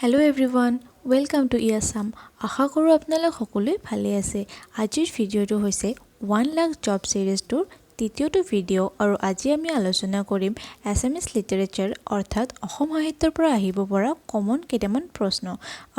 Hello everyone, welcome to e Assam. আশা কৰোঁ আপোনালোক সকলোৱে ভালে আছে। আজিৰ ভিডিঅ'টো হৈছে 1 লাখ জব ছিৰিজটোৰ তৃতীয়টো ভিডিঅ' আৰু আজি আমি আলোচনা কৰিম এছামিছ লিটাৰেচাৰ, অৰ্থাৎ অসম সাহিত্যৰ পৰা আহিব পৰা কমন কেইটামান প্ৰশ্ন।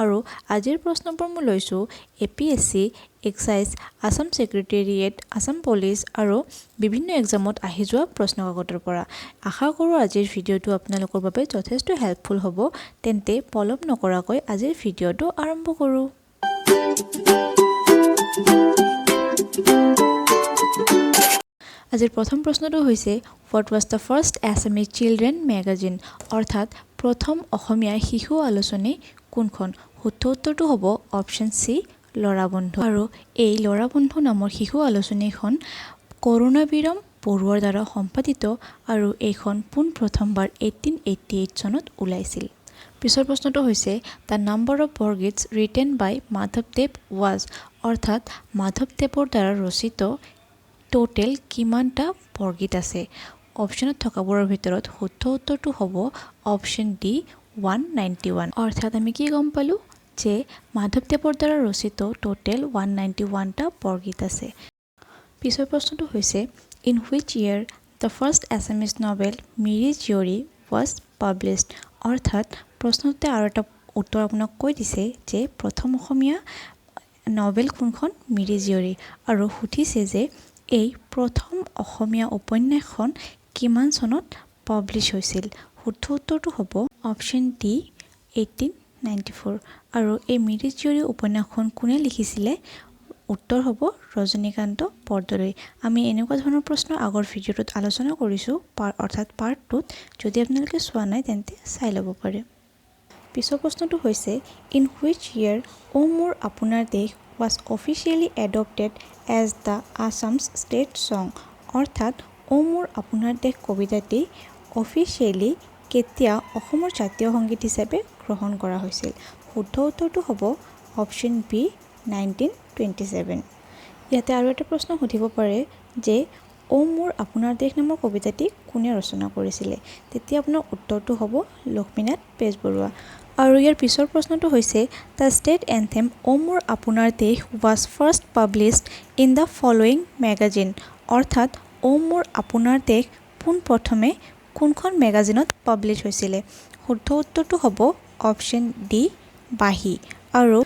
আৰু আজিৰ প্ৰশ্নবোৰ মই লৈছোঁ APSC, excise, Assam secretariat, Assam police আৰু বিভিন্ন এক্সামত আহি যোৱা প্ৰশ্ন কাকতৰ পৰা। আশা কৰোঁ আজিৰ ভিডিঅ'টো আপোনালোকৰ বাবে যথেষ্ট হেল্পফুল হ'ব। তেন্তে পলম নকৰাকৈ আজিৰ ভিডিঅ'টো আৰম্ভ কৰোঁ। আজিৰ প্ৰথম প্ৰশ্নটো হৈছে, "What was the first Assamese children magazine?" অৰ্থাৎ প্ৰথম অসমীয়া শিশু আলোচনী কোনখন? শুদ্ধ উত্তৰটো হ'ব অপশ্যন চি, ল'ৰাবন্ধু। আৰু এই ল'ৰাবন্ধু নামৰ শিশু আলোচনীখন কৰুণাবিৰাম বৰুৱাৰ দ্বাৰা সম্পাদিত আৰু এইখন পোনপ্ৰথমবাৰ 1888 চনত ওলাইছিল। পিছৰ প্ৰশ্নটো হৈছে, "The number of Borgeets written by Madhabdev was", অৰ্থাৎ মাধৱদেৱৰ দ্বাৰা ৰচিত টোটেল কিমানটা বৰগীত আছে? অপশ্যনত থকাবোৰৰ ভিতৰত শুদ্ধ উত্তৰটো হ'ব অপশ্যন ডি, 191। অৰ্থাৎ আমি কি গম পালোঁ যে মাধৱদেৱৰ দ্বাৰা ৰচিত টোটেল 191টা বৰগীত আছে। পিছৰ প্ৰশ্নটো হৈছে, "In which year the first Assamese novel Miri Jiyori was published?" অৰ্থাৎ প্ৰশ্নটোতে আৰু এটা উত্তৰ আপোনাক কৈ দিছে যে প্ৰথম অসমীয়া নভেল কোনখন? মিৰি জীয়ৰী। আৰু সুধিছে যে এই প্ৰথম অসমীয়া উপন্যাসখন কিমান চনত পাব্লিছ হৈছিল? শুদ্ধ উত্তৰটো হ'ব অপশ্যন ডি, 1894। আৰু এই মিৰি জীয়ৰী উপন্যাসখন কোনে লিখিছিলে? উত্তৰ হ'ব ৰজনীকান্ত বৰদলৈ। আমি এনেকুৱা ধৰণৰ প্ৰশ্ন আগৰ ভিডিঅ'টোত আলোচনা কৰিছোঁ, অৰ্থাৎ পাৰ্ট 2ত। যদি আপোনালোকে চোৱা নাই, তেন্তে চাই ল'ব পাৰে। পিছৰ প্ৰশ্নটো হৈছে, "In which year অ' মোৰ আপোনাৰ দেশ was officially adopted as the Assam's state song?" অৰ্থাৎ অ' মোৰ আপোনাৰ দেশ কবিতাটি অফিচিয়েলি কেতিয়া অসমৰ জাতীয় সংগীত হিচাপে গ্ৰহণ কৰা হৈছিল? শুদ্ধ উত্তৰটো হ'ব অপশ্যন বি, 1927। ইয়াতে আৰু এটা প্ৰশ্ন সুধিব পাৰে যে অ' মোৰ আপোনাৰ দেশ নামৰ কবিতাটি কোনে ৰচনা কৰিছিলে? তেতিয়া আপোনাৰ উত্তৰটো হ'ব লক্ষ্মীনাথ বেজবৰুৱা। আৰু ইয়াৰ পিছৰ প্ৰশ্নটো হৈছে, "The state anthem অ' মোৰ আপোনাৰ দেশ was first published in the following magazine." অৰ্থাৎ অ' মোৰ আপোনাৰ দেশ পোনপ্ৰথমে কোনখন মেগাজিনত পাব্লিছ হৈছিলে? শুদ্ধ উত্তৰটো হ'ব অপশ্যন ডি, বাঁহী। আৰু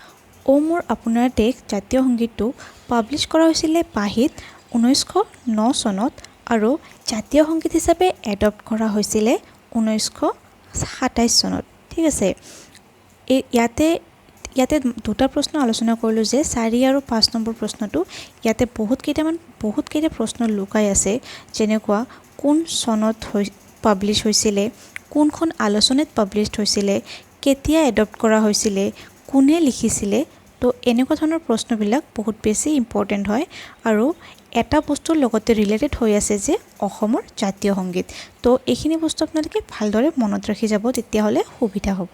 অ' মোৰ আপোনাৰ দেশ জাতীয় সংগীতটো পাব্লিছ কৰা হৈছিলে বাঁহীত 1909 চনত আৰু জাতীয় সংগীত হিচাপে এডপ্ট কৰা হৈছিলে 1927 চনত। ঠিক আছে। এই ইয়াতে ইয়াতে দুটা প্ৰশ্ন আলোচনা কৰিলোঁ যে 4 আৰু 5 নম্বৰ প্ৰশ্নটো। ইয়াতে বহুত কেইটা প্ৰশ্ন লুকাই আছে, যেনেকুৱা কোন চনত হৈ পাব্লিছ হৈছিলে, কোনখন আলোচনীত পাব্লিছ হৈছিলে, কেতিয়া এডপ্ট কৰা হৈছিলে, কোনে লিখিছিলে। তো এনেকুৱা ধৰণৰ প্ৰশ্নবিলাক বহুত বেছি ইম্পৰ্টেণ্ট হয় আৰু এটা বস্তুৰ লগতে ৰিলেটেড হৈ আছে যে অসমৰ জাতীয় সংগীত। তো এইখিনি বস্তু আপোনালোকে ভালদৰে মনত ৰাখি যাব, তেতিয়াহ'লে সুবিধা হ'ব।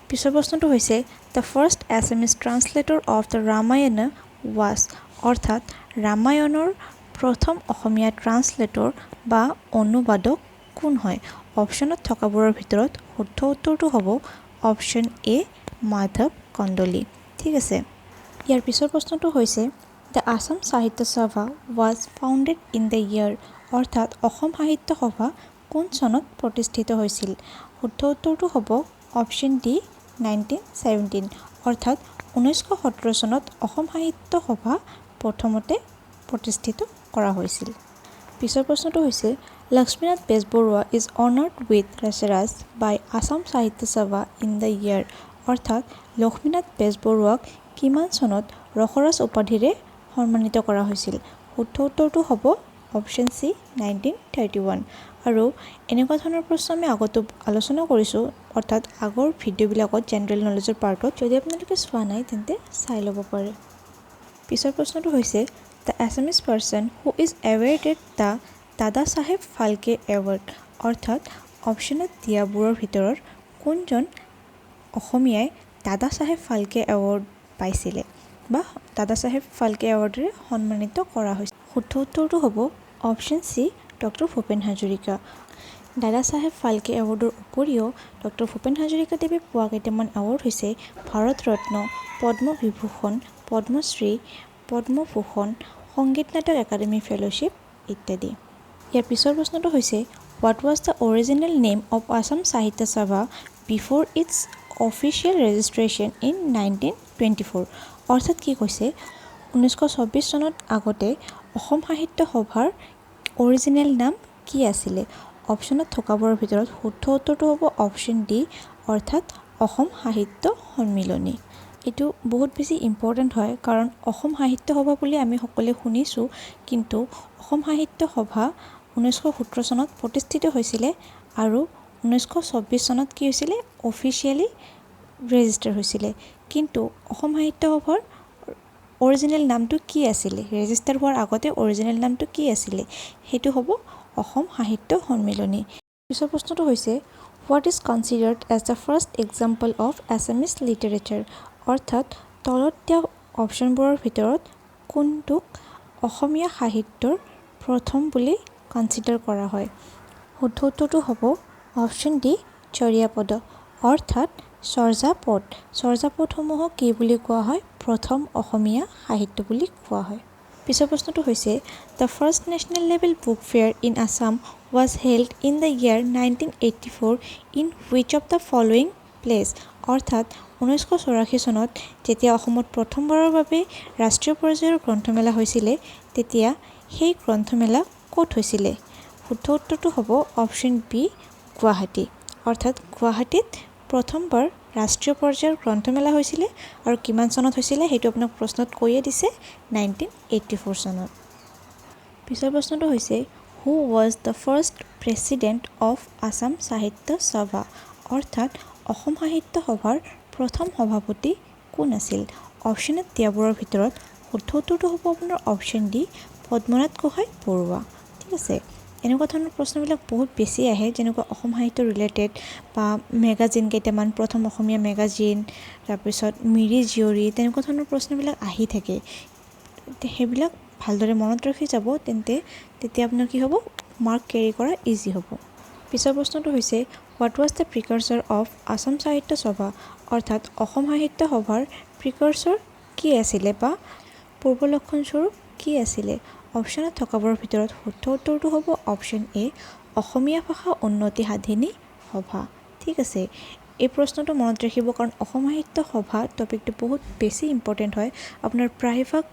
পিছৰ প্ৰশ্নটো হৈছে, "The first Assamese translator of the Ramayana was", অৰ্থাৎ ৰামায়ণৰ প্ৰথম অসমীয়া ট্ৰান্সলেটৰ বা অনুবাদক কোন হয়? অপশ্যনত থকাবোৰৰ ভিতৰত শুদ্ধ উত্তৰটো হ'ব অপশ্যন এ, মাধৱ কন্দলী। ঠিক আছে। ইয়াৰ পিছৰ প্ৰশ্নটো হৈছে, "The Assam Sahitya Sabha was founded in the year", অৰ্থাৎ অসম সাহিত্য সভা কোন চনত প্ৰতিষ্ঠিত হৈছিল? শুদ্ধ উত্তৰটো হ'ব অপশ্যন ডি, 1917। অৰ্থাৎ 1917 চনত অসম সাহিত্য সভা প্ৰথমতে প্ৰতিষ্ঠিত কৰা হৈছিল। পিছৰ প্ৰশ্নটো হৈছে, "Lakshminath Bezbaroa is honoured with Rasaraj by Assam Sahitya Sabha in the year", অৰ্থাৎ লক্ষ্মীনাথ বেজবৰুৱাক কিমান চনত ৰসৰাজ উপাধিৰে সন্মানিত কৰা হৈছিল? শুদ্ধ উত্তৰটো হ'ব অপশ্যন চি, 1931। আৰু এনেকুৱা ধৰণৰ প্ৰশ্ন আমি আগতো আলোচনা কৰিছোঁ, অৰ্থাৎ আগৰ ভিডিঅ'বিলাকত জেনেৰেল নলেজৰ পাৰ্টত। যদি আপোনালোকে চোৱা নাই, তেন্তে চাই ল'ব পাৰে। পিছৰ প্ৰশ্নটো হৈছে, "The Assamese person who is awarded the Dada Saheb Phalke Award", অৰ্থাৎ অপশ্যনত দিয়াবোৰৰ ভিতৰত কোনজন অসমীয়াই দাদা চাহেব ফাল্কে এৱাৰ্ড পাইছিলে বা দাদা চাহেব ফাল্কে এৱাৰ্ডেৰে সন্মানিত কৰা হৈছে? শুদ্ধ উত্তৰটো হ'ব option C, doctor Bhupen Hazarika. দাদা চাহেব ফাল্কে এৱাৰ্ডৰ উপৰিও ডক্টৰ ভূপেন হাজৰিকাদেৱে পোৱা কেইটামান এৱাৰ্ড হৈছে ভাৰত ৰত্ন, পদ্মবিভূষণ, পদ্মশ্ৰী, পদ্মভূষণ, সংগীত নাটক একাডেমী ফেল'শ্বিপ ইত্যাদি। ইয়াৰ পিছৰ প্ৰশ্নটো হৈছে, what was the original name of Assam Sahitya Sabha before its official registration in 1924? অৰ্থাৎ কি কৈছে, 1924 চনত আগতে অসম সাহিত্য সভাৰ অৰিজিনেল নাম কি আছিলে? অপশ্যনত থকাবোৰৰ ভিতৰত শুদ্ধ উত্তৰটো হ'ব অপশ্যন ডি, অৰ্থাৎ অসম সাহিত্য সন্মিলনী। এইটো বহুত বেছি ইম্পৰ্টেণ্ট হয়, কাৰণ অসম সাহিত্য সভা বুলি আমি সকলোৱে শুনিছোঁ, কিন্তু অসম সাহিত্য সভা 1917 চনত প্ৰতিষ্ঠিত হৈছিলে আৰু 1924 চনত কি হৈছিলে? অফিচিয়েলি ৰেজিষ্টাৰ হৈছিলে। কিন্তু অসম সাহিত্য সভাৰ অৰিজিনেল নামটো কি আছিলে, ৰেজিষ্টাৰ হোৱাৰ আগতে অৰিজিনেল নামটো কি আছিলে? সেইটো হ'ব অসম সাহিত্য সন্মিলনী। পিছৰ প্ৰশ্নটো হৈছে, what is considered as the first example of Assamese literature? অৰ্থাৎ তলত দিয়া অপশ্যনবোৰৰ ভিতৰত কোনটোক অসমীয়া সাহিত্যৰ প্ৰথম বুলি কনচিডাৰ কৰা হয়? শুদ্ধ উত্তৰটো হ'ব অপশ্যন ডি, চৰ্যাপদ, অৰ্থাৎ চৰ্যাপদ। চৰ্যাপদসমূহক কি বুলি কোৱা হয়? প্ৰথম অসমীয়া সাহিত্য বুলি কোৱা হয়। পিছৰ প্ৰশ্নটো হৈছে, the first national level book fair in Assam was held in the year 1984 in which of the following place? অৰ্থাৎ 1984 চনত যেতিয়া অসমত প্ৰথমবাৰৰ বাবে ৰাষ্ট্ৰীয় পৰ্যায়ৰ গ্ৰন্থমেলা হৈছিলে, তেতিয়া সেই গ্ৰন্থমেলা ক'ত হৈছিলে? শুদ্ধ উত্তৰটো হ'ব অপশ্যন বি, গুৱাহাটী। অৰ্থাৎ গুৱাহাটীত প্ৰথমবাৰ ৰাষ্ট্ৰীয় পৰ্যায়ৰ গ্ৰন্থমেলা হৈছিলে আৰু কিমান চনত হৈছিলে সেইটো আপোনাক প্ৰশ্নত কৈয়ে দিছে, 1984 চনত। পিছৰ প্ৰশ্নটো হৈছে, who was the first president of Assam Sahitya Sabha? অৰ্থাৎ অসম সাহিত্য সভাৰ প্ৰথম সভাপতি কোন আছিল? অপশ্যনত দিয়াবোৰৰ ভিতৰত শুদ্ধ উত্তৰটো হ'ব আপোনাৰ অপশ্যন ডি, পদ্মনাথ গোহাঁই বৰুৱা। ঠিক আছে। এনেকুৱা ধৰণৰ প্ৰশ্নবিলাক বহুত বেছি আহে, যেনেকুৱা অসম সাহিত্য ৰিলেটেড বা মেগাজিন কেইটামান, প্ৰথম অসমীয়া মেগাজিন, তাৰপিছত মিৰি জীয়ৰী, তেনেকুৱা ধৰণৰ প্ৰশ্নবিলাক আহি থাকে। সেইবিলাক ভালদৰে মনত ৰাখি যাব তেন্তে, তেতিয়া আপোনাৰ কি হ'ব? মাৰ্ক কেৰি কৰা ইজি হ'ব। পিছৰ প্ৰশ্নটো হৈছে, what was the precursor of Assam Sahitya Sabha? অৰ্থাৎ অসম সাহিত্য সভাৰ প্ৰিকাৰ্চৰ কি আছিলে বা পূৰ্বলক্ষণস্বৰূপ কি আছিলে? অপশ্যনত থকাবোৰৰ ভিতৰত শুদ্ধ উত্তৰটো হ'ব অপশ্যন এ, অসমীয়া ভাষা উন্নতি সাধিনী সভা। ঠিক আছে। এই প্ৰশ্নটো মনত ৰাখিব, কাৰণ অসম সাহিত্য সভা টপিকটো বহুত বেছি ইম্পৰ্টেণ্ট হয়। আপোনাৰ প্ৰায়ভাগ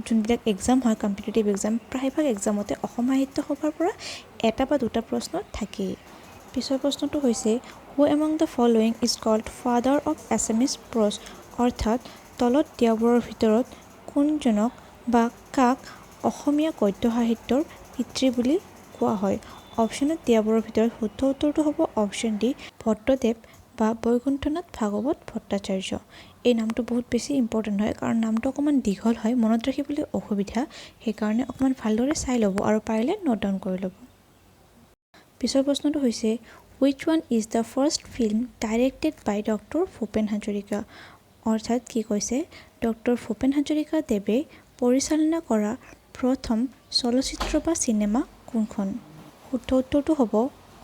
যোনবিলাক এক্সাম হয়, কম্পিটিটিভ এক্সাম, প্ৰায়ভাগ এক্সামতে অসম সাহিত্য সভাৰ পৰা এটা বা দুটা প্ৰশ্ন থাকেই। পিছৰ প্ৰশ্নটো হৈছে, who among the following is called father of Assamese prose? অৰ্থাৎ তলত দিয়াবোৰৰ ভিতৰত কোনজনক বা কাক অসমীয়া গদ্য সাহিত্যৰ পিতৃ বুলি কোৱা হয়? অপশ্যনত দিয়াবোৰৰ ভিতৰত শুদ্ধ উত্তৰটো হ'ব অপশ্যন ডি, ভট্টদেৱ বা বৈকুণ্ঠনাথ ভাগৱত ভট্টাচাৰ্য। এই নামটো বহুত বেছি ইম্পৰ্টেণ্ট হয়, কাৰণ নামটো অকণমান দীঘল হয়, মনত ৰাখিবলৈ অসুবিধা। সেইকাৰণে অকণমান ভালদৰে চাই ল'ব আৰু পাৰিলে নোট ডাউন কৰি ল'ব। পিছৰ প্ৰশ্নটো হৈছে, which one is the first film directed by Doctor Bhupen Hazarika? অৰ্থাৎ কি কৈছে, ডক্টৰ ভূপেন হাজৰিকা দেৱে পৰিচালনা কৰা প্ৰথম চলচ্চিত্ৰ বা চিনেমা কোনখন? শুদ্ধ উত্তৰটো হ'ব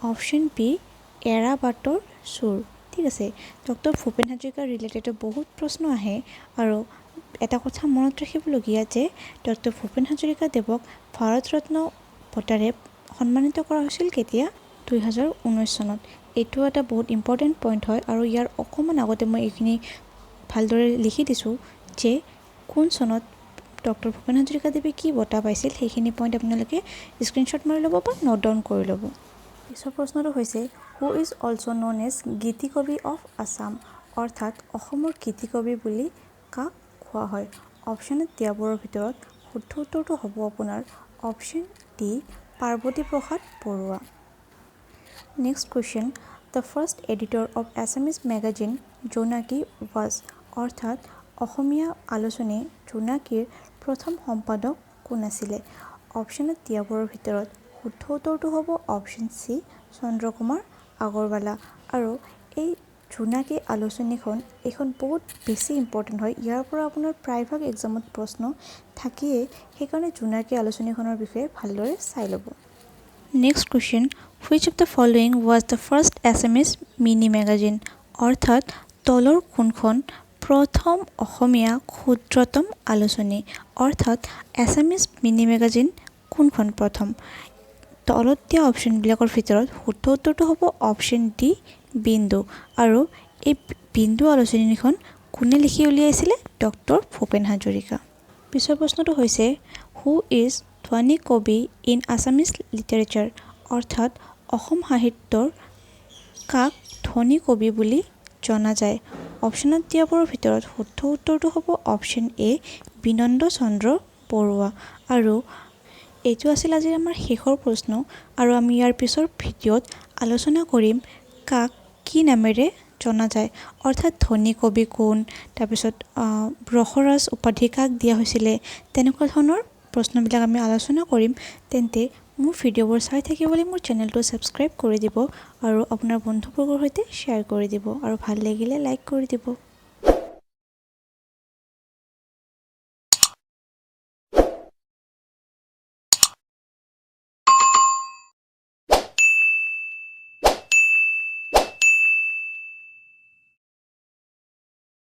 অপশ্যন বি, এৰা বাটৰ চোৰ। ঠিক আছে। ডক্টৰ ভূপেন হাজৰিকাৰ ৰিলেটেডো বহুত প্ৰশ্ন আহে আৰু এটা কথা মনত ৰাখিবলগীয়া যে ডক্টৰ ভূপেন হাজৰিকা দেৱক ভাৰত ৰত্ন বঁটাৰে সন্মানিত কৰা হৈছিল কেতিয়া? 2019 চনত। এইটো এটা বহুত ইম্পৰ্টেণ্ট পইণ্ট হয় আৰু ইয়াৰ অকণমান আগতে মই এইখিনি ভালদৰে লিখি দিছোঁ যে কোন চনত ডক্টৰ ভূপেন হাজৰিকাদেৱে কি বঁটা পাইছিল। সেইখিনি পইণ্ট আপোনালোকে স্ক্ৰীণশ্বট মাৰি ল'ব বা নোট ডাউন কৰি ল'ব। পিছৰ প্ৰশ্নটো হৈছে, who is also known as Gitikabi of Assam? অৰ্থাৎ অসমৰ গীতিকবি বুলি কাক কোৱা হয়? অপশ্যনত দিয়াবোৰৰ ভিতৰত শুদ্ধ উত্তৰটো হ'ব আপোনাৰ option D, Parvati Prasad Barua. Next question, the first editor of Assamese magazine Jonaki was? অৰ্থাৎ অসমীয়া আলোচনী জোনাকীৰ প্ৰথম সম্পাদক কোন আছিলে? অপশ্যনত দিয়াবোৰৰ ভিতৰত শুদ্ধ উত্তৰটো হ'ব অপশ্যন চি, চন্দ্ৰকুমাৰ আগৰৱালা। আৰু এই জোনাকী আলোচনীখন, এইখন বহুত বেছি ইম্পৰ্টেণ্ট হয়। ইয়াৰ পৰা আপোনাৰ প্ৰায়ভাগ এক্সামত প্ৰশ্ন থাকেই। সেইকাৰণে জোনাকী আলোচনীখনৰ বিষয়ে ভালদৰে চাই ল'ব। Next question, which of the following was the first Assamese mini magazine? অৰ্থাৎ তলৰ কোনখন প্ৰথম অসমীয়া ক্ষুদ্ৰতম আলোচনী? অৰ্থাৎ এছামিজ মিনি মেগাজিন কোনখন প্ৰথম? তলত দিয়া অপশ্যনবিলাকৰ ভিতৰত শুদ্ধ উত্তৰটো হ'ব অপশ্যন ডি, বিন্দু। আৰু এই বিন্দু আলোচনীখন কোনে লিখি উলিয়াইছিলে? ডক্টৰ ভূপেন হাজৰিকা। পিছৰ প্ৰশ্নটো হৈছে, who is Dhwani Kabi in Assamese literature? অৰ্থাৎ অসম সাহিত্যৰ কাক ধ্বনি কবি বুলি জনা যায়? অপশ্যনত দিয়াবোৰৰ ভিতৰত শুদ্ধ উত্তৰটো হ'ব অপশ্যন এ, বিনন্দ চন্দ্ৰ বৰুৱা। আৰু এইটো আছিল আজিৰ আমাৰ শেষৰ প্ৰশ্ন। আৰু আমি ইয়াৰ পিছৰ ভিডিঅ'ত আলোচনা কৰিম কাক কি নামেৰে জনা যায়, অৰ্থাৎ ধ্বনি কবি কোন, তাৰপিছত ৰসৰাজ উপাধি কাক দিয়া হৈছিলে, তেনেকুৱা ধৰণৰ প্ৰশ্নবিলাক আমি আলোচনা কৰিম। তেন্তে মোৰ ভিডিঅ'বোৰ চাই থাকিবলৈ মোৰ চেনেলটো ছাবস্ক্ৰাইব কৰি দিব আৰু আপোনাৰ বন্ধুবৰ্গৰ সৈতে শ্বেয়াৰ কৰি দিব আৰু ভাল লাগিলে লাইক কৰি দিব।